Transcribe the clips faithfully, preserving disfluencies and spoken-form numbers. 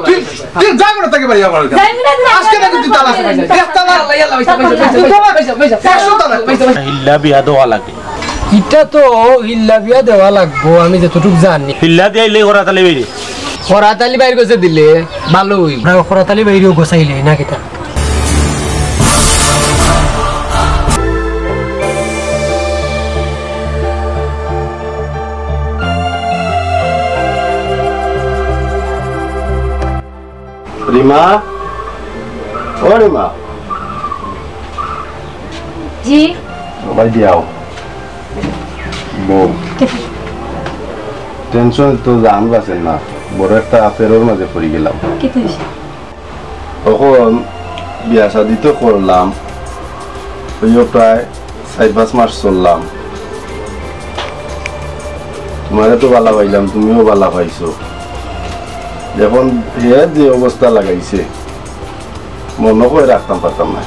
তুই, তুই যা করে তাকে বাড়ি আমার কাছে। আজকে না কিন্তু তালা আছে। এক তালা, দুই তালা, একশো তালা। হিল্লা বিয়া দেওয়া লাগে। ইটা তো হিল্লা বিয়া দেওয়া লাগবো, আমি যতটুক জানি। হিল্লা দিয়া ইলে করাত আলী বাইরে। করাত আলী বাইর গেছে দিলে ভালো অইবো। না, করাত আলী বাইরেও গোছাইলে না কিতা? রিমা, ও রিমা। জি। ভাই দিয়াও। বউ। টেনশন তো জান বাঁচে না। বড় একটা আফেরর মাঝে পড়ি গেলাম। কিতা অইছে? অখন বিয়া শাদি তো করলাম, অইও প্রায় চাইর পাঁচ মাস চললাম। তুমারে তো বালা পাইলাম, তুমিও বালা পাইছো। অখন হে যে অবস্থা লাগাইছে, মনো কয় রাখতাম পারতাম না।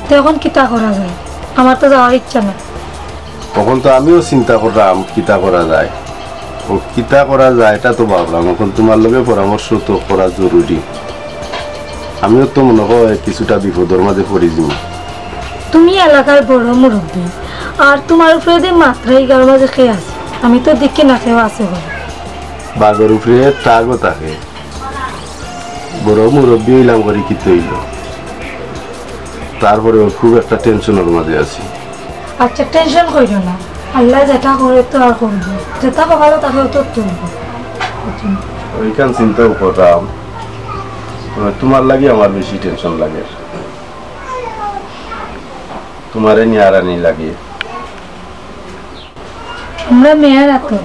তে অখন কিতা করা যায়? আমার তো যাওয়ার ইচ্ছা না। অখন তো আমিও চিন্তা কররাম কিতা করা যায়। ও কিতা করা যায় ইটা তো ভাবরাম। অখন তুমার লগে পরামর্শ তো করা জরুরি। আমিও তো মনো কয় কিছুটা বিপদর মাঝে পড়ি যিমু। তুমি এলাকার বড় মুরব্বি, আর তুমার উপরে যে মাতরাইগার মাঝে কে আছে? আমি তো দেখি না কেউ আছে বলে। বাঘর উপরে টাগও থাকে। বড় মুরব্বি অইলাম করি কিতা অইলো? তারপরেও খুব একটা টেনশনর মাঝে আছি। আচ্ছা, টেনশন কইরো না, আল্লায় যেটা করে তো আর করবো, যেটা কপালো থাকে অতা তো অইবো। অইখান চিন্তাও কররাম, তবে তুমার লাগি আমার বেশি টেনশন লাগে, তুমারে নিয়ারানি লাগে। আমরা মেয়ের আতর,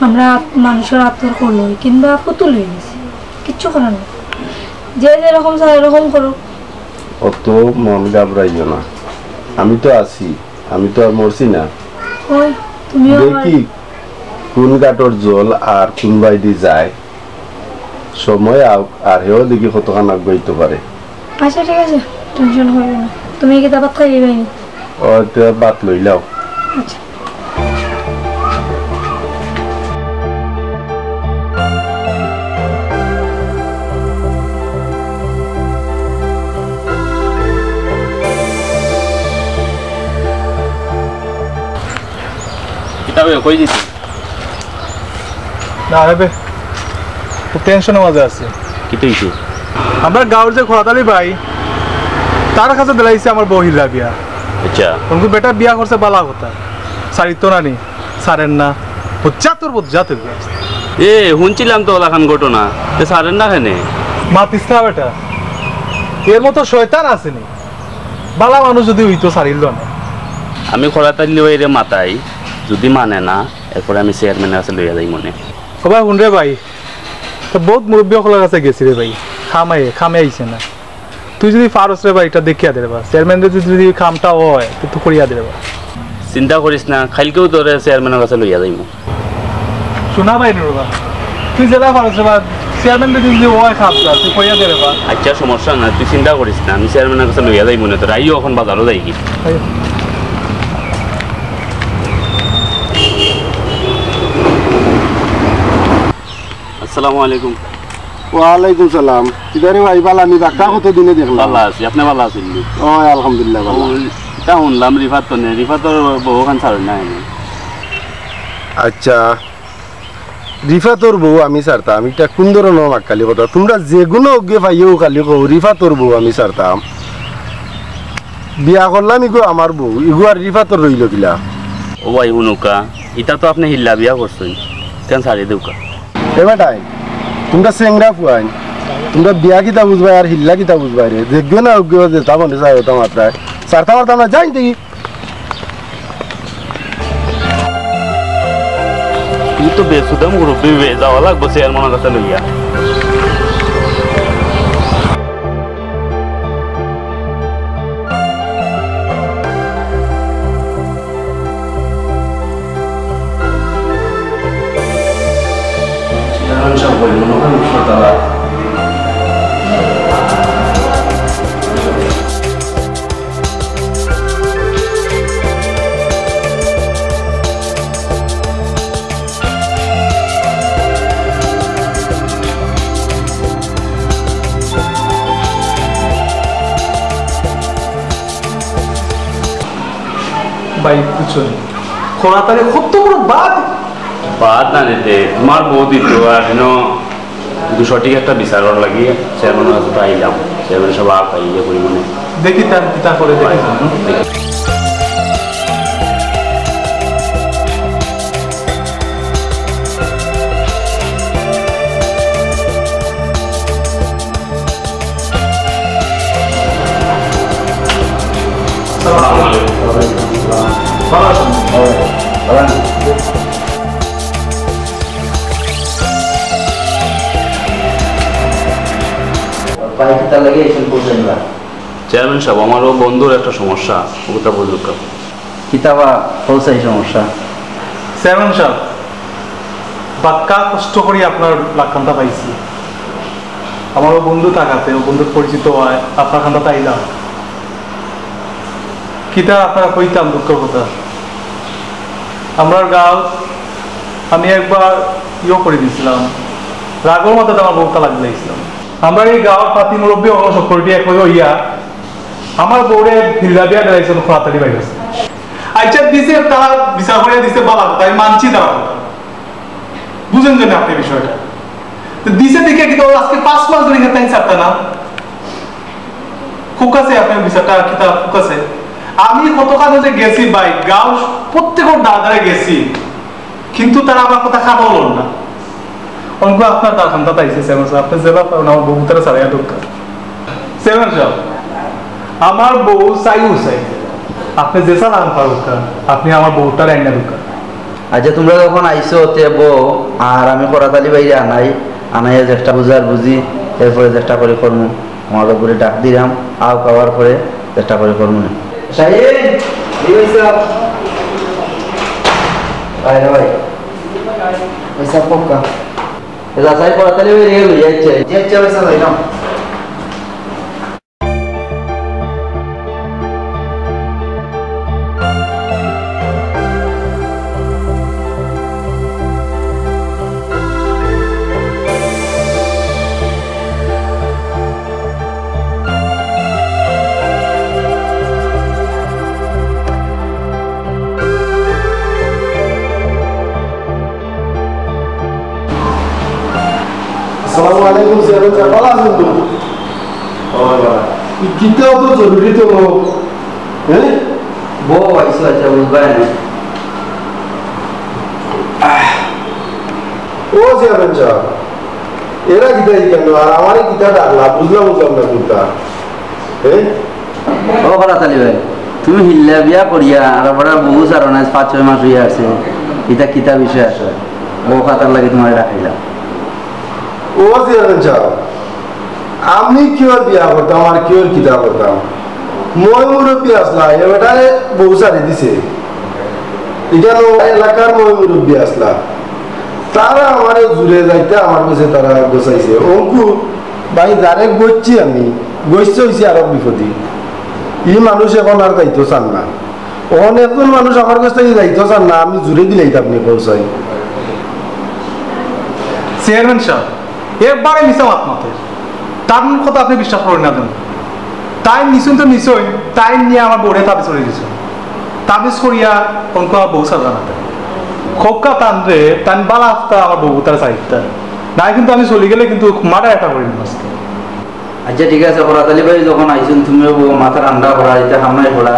আমরা আত-, মানুষর আতর কলই কিংবা পুতুল অই গেছি, কিচ্ছু করার নাই। যে যেরকম চায় এরকম করো। অত মন ঘাবড়াইও না, আমি তো আছি, আমি তো আর মরছি না। ওই, তুমিও আমার দেখি কোন ঘাটর জল আর কোন বাইদি যায়, সময় আউক, আর হেও দেখি কতখান আগুয়াইতো পারে। আচ্ছা, ঠিক আছে, টেনশন করিও না। তুমি কিতা ভাত খাইবায় নি? ও, তে ভাত লইলাও। আচ্ছা। কিতা অইবো, কই দিতে? না রে বে, খুব টেনশনর মাঝে আছি। কিতা অইছে? আমরার গাঁওর যে করাত আলী ভাই, তার কাছে দিলাইছে আমার বউ হিল্লা বিয়া। আচ্ছা। অখন বেটা বিয়া করছে বালা কথা, ছাড়িতো না নি, ছাড়ের না, বজ্জাতর বজ্জাত অইবো। এ, হুনছিলাম তো অলাখান ঘটনা, তে ছাড়ের না কেনে? মাতিস না বেটা, এর মতো শয়তান আছে নি? বালা মানুষ যুদি অইতো ছাড়িলো না। আমি করাত আলী ভাইরে মাতাই, যুদি মানে না, এরপরে আমি চেয়ারম্যানর কাছে লইয়া যাইমুনে। ও ভাই, হুন রে ভাই, তো বউত মুরব্বি অকলর কাছে গেছি রে ভাই, কামে, কামে আইছে না। তুই যুদি পারস রে ভাই, ইটা দেখিয়া দে রে বা। চেয়ারম্যানরে যুদি, যুদি কামটা অয়, তে তুই করিয়া দে রে বা। চিন্তা করিস না, কাইলকেউ তোরে চেয়ারম্যানর কাছে লইয়া যাইমু। হুন না ভাই রে বা, তুই যেলা পারস রে বা, চেয়ারম্যানরে যুদি অয় কামটা, তুই করিয়া দে রে বা। আচ্ছা, সমস্যা না, তুই চিন্তা করিস না, আমি চেয়ারম্যানর কাছে লইয়া যাইমুনে তোরে। আইও, অখন বাজারো যাইগি। আইও। আসসালামু আলাইকুম। ওয়ালাইকুম সালাম। কিতা রে ভাই, বালা নি? বাক্কা কত দিনে দেখলাম। বালা আছি, আপনে বালা আছইন নি? ওই আলহামদুলিল্লাহ, বালা। ওই, ইতা হুনলাম রিফাত তো নে, রিফাতর বউখান ছাড়ইন না কেনে? আচ্ছা, রিফাতর বউ আমি ছাড়তাম, ইটা কুন ধরনর মাক্কালি কথা? তুমরা যেগুন অউগুয়ে পাইও খালি কও, রিফাতর বউ আমি ছাড়তাম। বিয়া করলাম ইগু আমার বউ, ইগু আর রিফাতর রইলো কিলা? ও ভাই, হুনউক্কা, ইতা তো আপনে হিল্লা বিয়া করছইন, কেনে ছাড়ি দেউক্কা? এ বেটাইন, তুমরা চেংরা পুয়াইন, তুমরা বিয়া কিতা বুঝবায় আর হিল্লা কিতা বুঝবায় রে? যেগুয়ে না অউগুয়ে যেতা মনে চায় অতা মাতরায়, ছাড়তাম পারতাম না, যাইন দেখি। ই তো বেসুদা মুরব্বি বে, যাওয়া লাগবো চেয়ারম্যানর কাছে লইয়া। চেয়ারম্যান সাব, ওই মনে হয় উঠলো তারা। ভাই, বুঝছো নি? খোরাতালি কত বড় বাদ। বাদ না দিতে, তোমার বউ দিত আর যেন কিন্তু সঠিক একটা বিচারর লাগি চেয়ারম্যান কাছে আইলাম। চেয়ারম্যান সাহেব আর পাইলে পরিমাণে দেখি তার কিতা করে, দেখি। আসসালামু আলাইকুম। ভালো আছেন? ভাই, কিতা লাগে এইসব বুঝেন না? চেয়ারম্যান সাহেব, আমার ও বন্ধুর একটা সমস্যা, ওটা বুঝুক। কিতা বা, কও চাই সমস্যা? চেয়ারম্যান সাহেব, বাক্কা কষ্ট করি আপনার লাখানটা পাইছি। আমার ও বন্ধু থাকাতে, ও বন্ধুর পরিচিত হয়, আপনার খানটা তাইলাম। কিতা আপনার কইতাম দুঃখর কথা। আমরার গাঁও আমি একবার ইয়ে করে দিছিলাম, রাগর মাথাত আমার বউটা লাগি লাইছিলাম। আমরার এই গাঁওর পাতি মুরব্বি অকল সকলটি এক হইয়া আমার বউরে ফিল্লা বিয়া দিলাইছইন খোরাতালি ভাইর কাছে। আচ্ছা, দিছে, তারা বিচার করিয়া দিছে, বালা কথা, আমি মানছি তারা কথা। বুঝেন যে না আপনি বিষয়টা। তো দিছে দেখে কিন্তু আজকে পাঁচ মাস ধরে এখানে তাই ছাড়তা না। খুব কাছে আপনার বিচারটা কিতা খুব কাছে। আমি কত কাজে যে গেছি ভাই, গাঁও প্রত্যেক দাঁড়া দাঁড়া গেছি, কিন্তু তারা আমার কথা খাবো না। অনকু আপনার তার খান্তা তাইছে, চেয়ারম্যান সাহেব, আপনি যেবা পারেন আমার বউতারা ছাড়াইয়া দরকার। চেয়ারম্যান সাহেব, আমার বউ চাইও চাই, আপনি যে চালান পারুকা, আপনি আমার বউটারে আইনা দরকার। আচ্ছা, তোমরা যখন আইছো, তে বউ আর আমি খোরাতালি বাইরে আনাই, আনাইয়া চেষ্টা বুঝার বুঝি, এরপরে চেষ্টা করি করমু। আমার উপরে ডাক দিলাম, আও খাওয়ার পরে চেষ্টা করি করমু না। শাহিন, এই ভাই সাহেব। আয় রে ভাই। ভাই সাহেব, পক্কা। এ যা, সাহেব, খোরাতালি বাইরে গেল, এই আচ্ছা। জি, আচ্ছা, ভাই সাহেব, যাইলাম। আসসালামু আলাইকুম, চেয়ারম্যান সাহেব, ভালা আছইন তো? অয় বাবা। ই কিতা অত জরুরি তো লোক? হ্যাঁ? বউ আইছো, আচ্ছা, বুঝবায় না। ও চেয়ারম্যান সাহেব, এরা কিতা ই কেন? আর আমারে কিতা ডাকলা? বুঝলাম, বুঝলাম না কোনটা। হ্যাঁ? ও খোরাতালি ভাই, তুমি হিল্লা বিয়া করিয়া আর আবার বউ ছাড়ো না, পাঁচ ছয় মাস হইয়া আছে, ইটা কিতা বিষয় আছে? ও কথার লাগি তোমারে ডাকাইলাম। ও চেয়ারম্যান সাহেব, আমি কিওর বিয়া করতাম আর কিওর কিতা করতাম? ময় মুরব্বি আসলা, এ বেটায় বউ ছাড়ি দিছে। ইখানো এলাকার ময় মুরব্বি আসলা, তারা আমারে জুরে যাইতে আমার কাছে তারা গোছাইছে। অনকু ভাই, যারে গইছি আমি, গইছে অইছে আরো বিপদি। ই মানুষ এখন আর যাইতো চার না। অখন একজন মানুষ আমার কাছ থাকি যাইতো চার না, আমি জুরে দিলাইতাম নি পৌঁছাই। চেয়ারম্যান সাহেব, একবারে মিছা মাত মাতে। তার কথা আপনি বিশ্বাস করইন না যেন। তাইন নিছইন তো নিছইন, তাইন নিয়া আমার বউরে তাবিজ করি দিছইন। তাবিজ করিয়া অনকু আমার বউ ছাড়রা না। খোকা তানরে, তান বালা আস্তা আমার বউতারে ছাড়িতা। নাই কিন্তু আমি চলি গেলে কিন্তু মার্ডার একটা করিমু আজকে। আচ্ছা, ঠিক আছে, খোরাতালি ভাই যখন আইছইন, তুমিও মাথা ঠান্ডা করো, ইতা হামাই করো।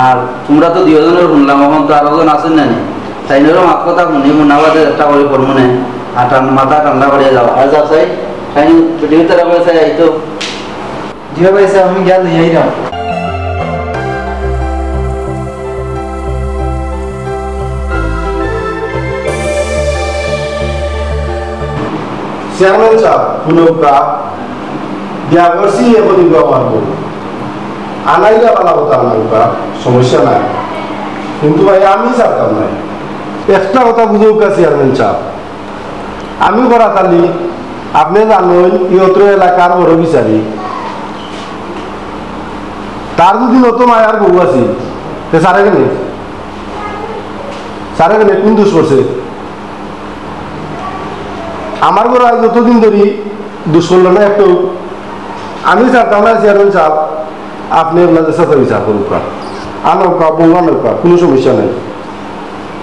আর তুমরা তো দুইওজনর হুনলাম, অখন তো আরোজন আছইন না নি? তাইনরও মাত কথা হুনি, হুনা বাদে চেষ্টা করি করমু নে। আর ঠান-, মাথা ঠান্ডা করিয়া যাও। আর যাও চাই, তাইন ভিডিও তারা করে চাই আইতো। জি ভাই সাহেব, আমি গিয়া লই আইরাম। চেয়ারম্যান সাহেব, হুনউক্কা, বিয়া করছি এখন ইগু আমার বউ। আনাইলা বালা কথা আনাউক্কা, সমস্যা নাই। কিন্তু ভাই, আমি ছাড়তাম নায়। একটা কথা বুঝউক্কা চেয়ারম্যান সাহেব, আমি খোরাতালি, আপনে জানইন, ই অত্র এলাকার বড় বিচারি। তার যদি নত মায়ার বউ আছিল, তে ছাড়ে কেনে? ছাড়ে কেনে? কুন দুষ করছে? আমার ঘরো আইজ যতদিন ধরি দুষ করলো না একটু, আমি ছাড়তাম না চেয়ারম্যান সাহেব, আপনে আপনার সাথে বিচার করউক্কা। আনউক্কা, বউ আনউক্কা, কুনু সমস্যা নাই।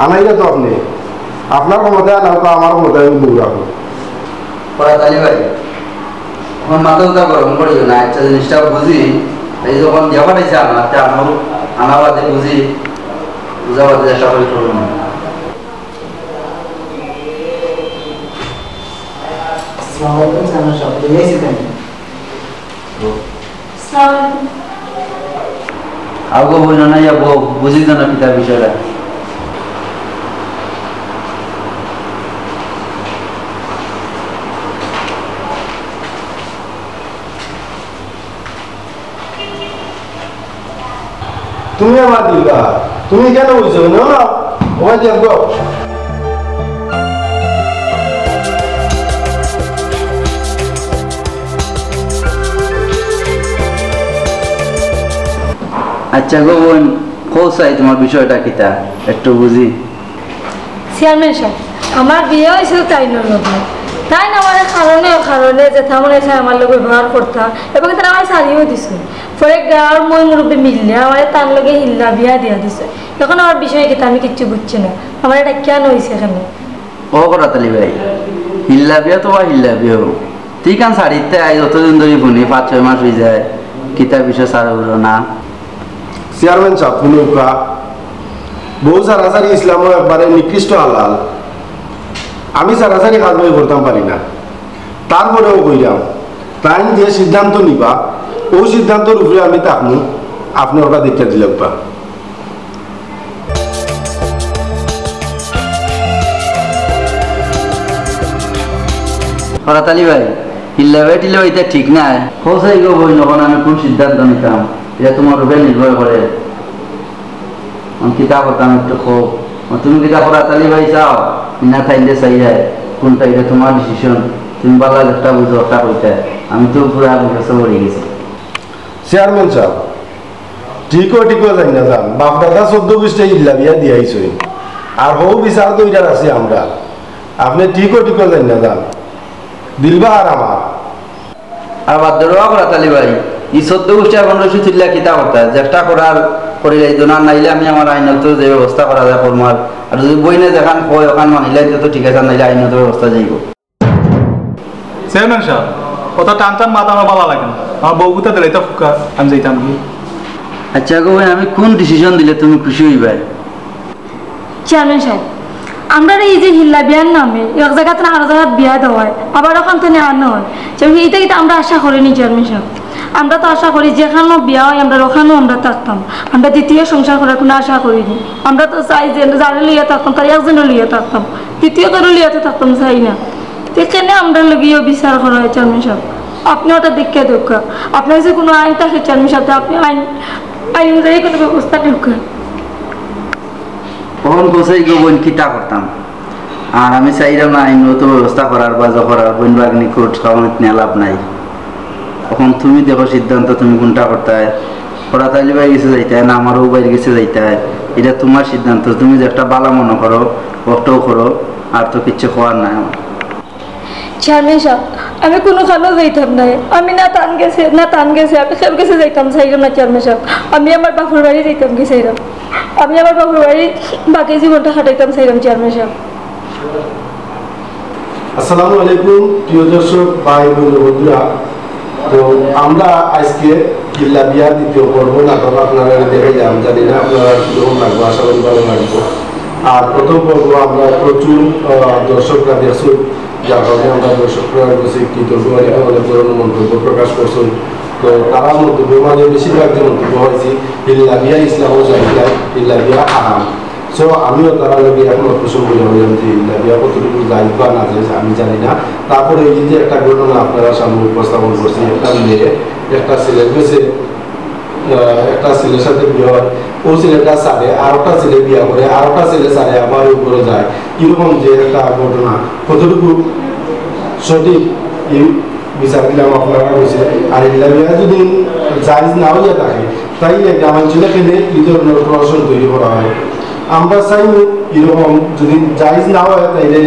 আনাইরা তো আপনে, আপনার ক্ষমতায় আনউক্কা, আমার ক্ষমতায় আমি বউ রাখমু। ফরাত আলী ভাই, আমার মাথা উথা গরম করিও না, আচ্ছা জিনিসটা বুঝি, এই যখন দিয়া পাঠাইছে আমার, তে আমার আনা বাদে বুঝি, বুঝা বাদে চেষ্টা করি করবো না। আসসালামু আলাইকুম, চেয়ারম্যান সাহেব, এই আইছি কেন? আসসালামু আলাইকুম। আগো বইন না, ইয়া বউ, বুঝি তো না কিতা বিষয়টা। তুমি আমার দিবা, তুমি কেন বলছো না? ওই দেখো। আচ্ছা গো বইন, কও চাই তুমার বিষয়টা কিতা, একটু বুঝি। চেয়ারম্যান সাব, আমার বিয়া অইছে তাইনর লগে। তাইন আমারে কারণে অকারণে যেতা মনে চায় আমার লগে ব্যবহার করতা, এবং তারা আমারে ছাড়িও দিছে। পরে গাঁওর ময় মুরব্বি মিললে আমারে তান লগে হিল্লা বিয়া দিয়া দিছে। এখন আমার বিষয় কিতা আমি কিচ্ছু বুঝছি না, আমারে ডাকিয়া আনা অইছে কেনে? ও ফরাত আলী ভাই, হিল্লা বিয়া তো বা হিল্লা বিয়া অউ। তুই কান ছাড়িতে আইজ অতদিন ধরি হুনি, পাঁচ ছয় মাস অইযায়, কিতা বিষয় ছাড়া অইলো না। চেয়ারম্যান সাব, হুনউক্কা, বউ ছাড়াছাড়ি ইসলামো একবারে নিকৃষ্ট হালাল। আমি ছাড়াছাড়ি কাজ আমি করতাম পারি না, তারপরেও কইরাম, তাইন যে সিদ্ধান্ত নিবা, অউ সিদ্ধান্তর উপরে আমি থাকমু, আপনে ওটা দেখিয়া দিলাউক্কা। ফরাত আলী ভাই, হিল্লা বিয়া টিল্লা বিয়া ইতা ঠিক নায়। কও চাই গো বইন, অখন আমি কুন সিদ্ধান্ত নিতাম, ইটা তুমার উপরে নির্ভর করে। আমি কিতা করতাম একটু কও। তুমি কিতা ফরাত আলী ভাই চাও, না তাইনরে চাইরায়, কুনটা ইটা তুমার decision। তুমি ভালা যেটা বুঝো ওটা কইতায়, আমি তো পুরা বিপদে পড়ি গেছি। চেয়ারম্যান সাব, ঠিকও ঠিকও জানি না যান, বাপ দাদা চৌদ্দ গোষ্ঠী হিল্লা বিয়া দিয়াইছইন, আর হউ বিচার দইরার আছি আমরা। আপনে ঠিকও ঠিকও জানি না যান, দিলবা আর আমার। আর বাদ দেওয়া ফরাত আলী ভাই, ই চৌদ্দ গোষ্ঠী আর পনেরো গোষ্ঠী তুলিয়া কিতা করতায়? যেটা করার করিলাই তো না, নাইলে আমি আমার আইনত যে ব্যবস্থা করা যায় করমু। আর, আর যদি বইনে যেখান কয় ওখান মানিলাই তো, তো ঠিক আছে, নাইলে আইনত ব্যবস্থা যাইব। চেয়ারম্যান সাব, অত টান টান মাত আমার ভালা লাগে না। আমার বউগুতা দিলাইতা ফুকা, আমি যাইতাম কি? আচ্ছা গো বইন, আমি কুন decision দিলে তুমি খুশি অইবায়? চেয়ারম্যান সাব, আমরার এই যে হিল্লা বিয়ার নামে এক জাগা থাকি আরো জাগাত বিয়া দেওয়ায়, আবার ওখান থাকি আনা অয়, যে ইটা ইটা আমরা আশা করিনি চেয়ারম্যান সাব। আমরা তো আশা করি যেখানো বিয়া অয় আমরা ওখানো আমরা থাকতাম, আমরা দ্বিতীয় সংসার করার কুনু আশা করিনি। আমরা তো চাই যে যারে লইয়া থাকতাম তারে একজনরে লইয়া থাকতাম, দ্বিতীয় কারো লইয়া তো থাকতাম চাই না। তে কেনে আমরার লগে অবিচার করা অয় চেয়ারম্যান সাব? আপনে ওটা দেখিয়া দেউক্কা। আপনার যে কুনু আইন থাকে চেয়ারম্যান সাব, তে আপনে আইন, আইন অনুযায়ী কুনু ব্যবস্থা নেউক্কা। অখন কও চাই গো বইন কিতা করতাম? আর আমি চাইরাম না আইনগত ব্যবস্থা করার বা যা করার, বইন ভাগ্নি court কাছারিত নিয়া লাভ নাই। অখন তুমি দেখো সিদ্ধান্ত তুমি কুনটা করতায়, ফরাত আলী ভাইর গেছে যাইতায় না আমার অউ ভাইর গেছে যাইতায়, ইটা তুমার সিদ্ধান্ত। তুমি যেটা ভালা মনো করো ওটাউ করো, আর তো কিচ্ছু কওয়ার নাই আমার। চেয়ারম্যান সাব, আমি কুনু খানো যাইতাম নায়। আমি না তান গেছে, না তান গেছে, আমি কেউর গেছে যাইতাম চাইরাম না চেয়ারম্যান সাব। আমি আমার বাপর বাড়ি যাইতাম গি চাইরাম। আমি আমার বাপর বাড়ি বাকি জীবনটা কাটাইতাম চাইরাম চেয়ারম্যান সাব। আসসালামু আলাইকুম, প্রিয় দর্শক, ভাই, বন্ধু, বন্ধুরা। তো আমরা আজকে হিল্লা বিয়ার দ্বিতীয় পর্ব নাটক আপনারারে দেখাইলাম, জানি না আপনারার কিরকম লাগবো, আশা করি ভালা লাগবো। আর প্রথম পর্ব আমরা প্রচুর, আহ, দর্শকরা দেখছইন, যার কারণে আমরা দর্শকরার কাছে কৃতজ্ঞ, অনেকে অনেক ধরনের মন্তব্য প্রকাশ করছইন। তো তারার মন্তব্যর মাঝে বেশিরভাগ যে মন্তব্য অইছে, হিল্লা বিয়া ইসলামো জায়েজ নাই, হিল্লা বিয়া হারাম। So, আমিও তারার লগে একমত পোষণ করি, আমি জানি যে হিল্লা বিয়া কতটুকু জায়েজ বা না জায়েজ আমি জানি না। তারপরে এই যে একটা ঘটনা আপনারার সামনে উপস্থাপন করছি, একটা মেয়ে একটা ছেলের গেছে, আহ, একটা ছেলের সাথে বিয়া অয়, অউ ছেলেটা ছাড়ে, আরোটা ছেলে বিয়া করে, আরোটা ছেলে ছাড়ে, আবার অউ ঘরো যায়, এরকম যে একটা ঘটনা কতটুকু সঠিক, এই বিচার দিলাম আপনারার কাছে। আর হিল্লা বিয়া যদি জায়েজ না অইয়া থাকে, তাইলে গ্রামাঞ্চলে কেনে ই ধরনের প্রহসন তৈরি করা অয়? আমরা চাইমু এরকম যদি জায়েজ না অয়, তাইলে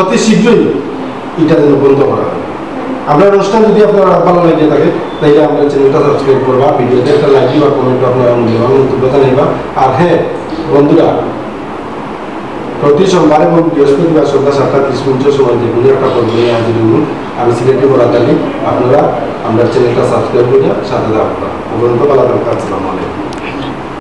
অতি শীঘ্রই ইটা যেন বন্ধ করা অয়। আমরার অনুষ্ঠান যদি আপনারার ভালা লাগে থাকে, তাইলে আমরার চ্যানেলটা সাবস্ক্রাইব করবা, ভিডিওতে একটা লাইক দিবা, কমেন্টে আপনারার মূল্যবান মন্তব্য জানাইবা। আর হ্যাঁ বন্ধুরা, প্রতি সোমবার এবং বৃহস্পতিবার সন্ধ্যা সাতটা ত্রিশ মিনিটের সময় যে কোনো একটা পর্ব নিয়ে হাজির হইব। আমি সিলেটি বরাক আলী, আপনারা আমরার চ্যানেলটা সাবস্ক্রাইব করে সাথে থাকবা। পর্যন্ত ভালা থাকবা, আসসালামু আলাইকুম।